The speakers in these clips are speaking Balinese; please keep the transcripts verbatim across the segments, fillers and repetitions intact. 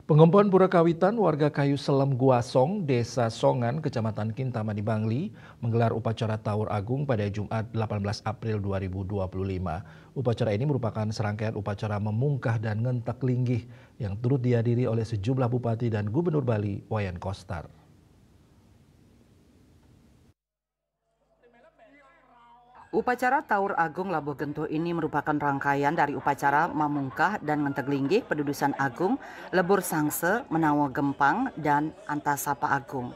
Pengempon Pura Kawitan, warga Kayu Selem Guasong, Desa Songan, Kecamatan Kintamani, Bangli, menggelar upacara Taur Agung pada Jumat delapan belas April dua ribu dua puluh lima. Upacara ini merupakan serangkaian upacara memungkah dan ngentek linggih yang turut dihadiri oleh sejumlah bupati dan gubernur Bali, Wayan Koster. Upacara Taur Agung Labuh Gentuh ini merupakan rangkaian dari upacara mamungkah dan ngentek linggih pedudusan agung lebur sangse, menawa gempang, dan antasapa agung.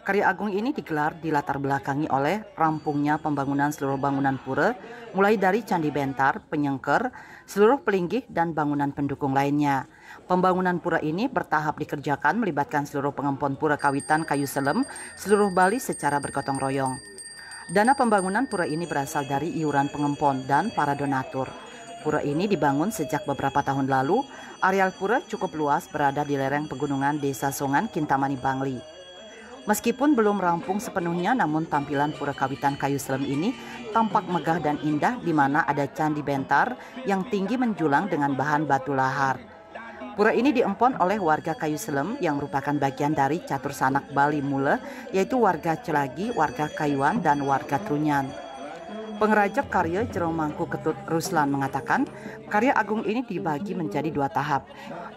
Karya agung ini digelar dilatar belakangi oleh rampungnya pembangunan seluruh bangunan pura, mulai dari Candi Bentar, penyengker, seluruh pelinggih, dan bangunan pendukung lainnya. Pembangunan pura ini bertahap dikerjakan, melibatkan seluruh pengempon Pura Kawitan Kayu Selem seluruh Bali secara bergotong royong. Dana pembangunan pura ini berasal dari iuran pengempon dan para donatur. Pura ini dibangun sejak beberapa tahun lalu. Areal pura cukup luas, berada di lereng pegunungan Desa Songan, Kintamani, Bangli. Meskipun belum rampung sepenuhnya, namun tampilan Pura Kawitan Kayu Selem ini tampak megah dan indah, di mana ada Candi Bentar yang tinggi menjulang dengan bahan batu lahar. Pura ini diempon oleh warga Kayu Selem yang merupakan bagian dari catur sanak Bali Mula, yaitu warga Celagi, warga Kayuan, dan warga Trunyan. Pengerajak karya Jero Mangku Ketut, Ruslan, mengatakan, karya agung ini dibagi menjadi dua tahap.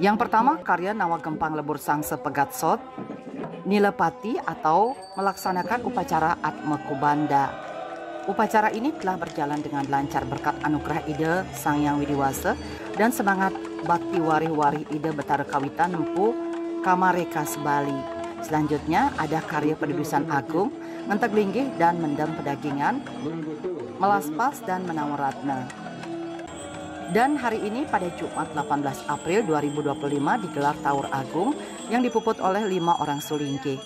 Yang pertama, karya Nawa Gempang Lebur Sangse Pegat Sot, Nilepati, atau melaksanakan upacara Atma Kubanda. Upacara ini telah berjalan dengan lancar berkat anugerah Ida Sang Hyang Widi Wasa dan semangat bakti warih-warih Ida Betara Kawitan Empu Kamarekas Bali. Selanjutnya, ada karya pedudusan agung, ngentek linggih dan mendem pedagingan, melaspas dan menawa ratna. Dan hari ini, pada Jumat delapan belas April dua ribu dua puluh lima, digelar Taur Agung yang dipuput oleh lima orang sulingkih.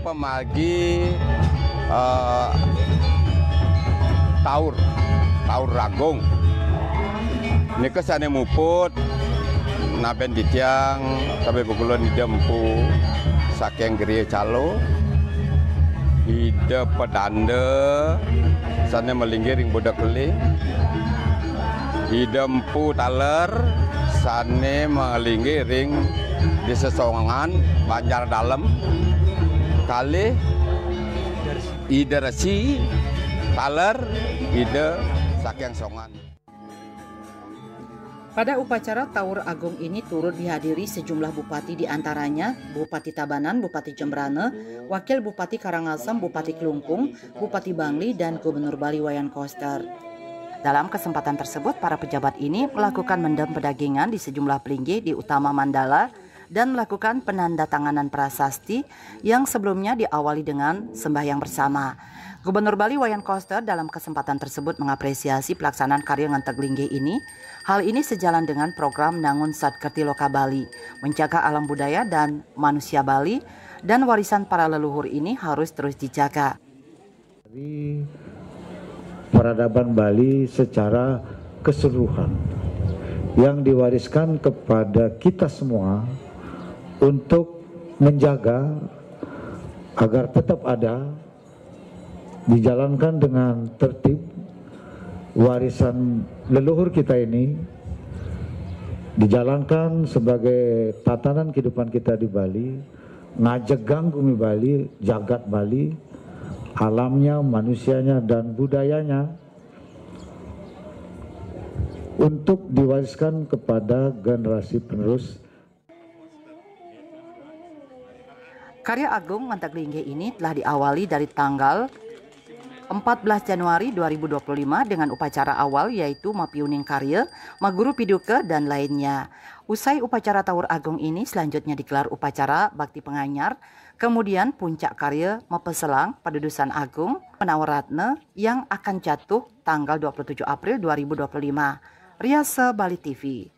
Pemagi, eh, Taur, Taur Agung. Nika sane muput naben titiang, sabe bekulun Ida Empu saking Griya Calo, Ida Pedanda sane malinggih ring Buda Keling, Ida Empu Taler sane malinggih ring Desa Songan, Banjar Dalem, kalih Ida Resi Taler, Ida saking Songan. Pada upacara Taur Agung ini turut dihadiri sejumlah bupati, di antaranya Bupati Tabanan, Bupati Jembrana, Wakil Bupati Karangasem, Bupati Klungkung, Bupati Bangli, dan Gubernur Bali Wayan Koster. Dalam kesempatan tersebut, para pejabat ini melakukan mendem pedagingan di sejumlah pelinggih di Utama Mandala dan melakukan penandatanganan prasasti yang sebelumnya diawali dengan sembahyang bersama. Gubernur Bali Wayan Koster dalam kesempatan tersebut mengapresiasi pelaksanaan karya ngentek linggih ini. Hal ini sejalan dengan program Nangun Satkerti Loka Bali, menjaga alam budaya dan manusia Bali, dan warisan para leluhur ini harus terus dijaga. Dari peradaban Bali secara keseluruhan yang diwariskan kepada kita semua untuk menjaga agar tetap ada, dijalankan dengan tertib, warisan leluhur kita ini dijalankan sebagai tatanan kehidupan kita di Bali, ngajegang gumi Bali, jagat Bali, alamnya, manusianya, dan budayanya untuk diwariskan kepada generasi penerus. Karya agung ngentek linggih ini telah diawali dari tanggal empat belas Januari dua ribu dua puluh lima dengan upacara awal, yaitu mapiuning karya, maguru piduka, dan lainnya. Usai upacara Taur Agung ini, selanjutnya digelar upacara bakti penganyar, kemudian puncak karya mapeselang padudusan agung Menawa Ratna yang akan jatuh tanggal dua puluh tujuh April dua ribu dua puluh lima. Riasa Bali T V.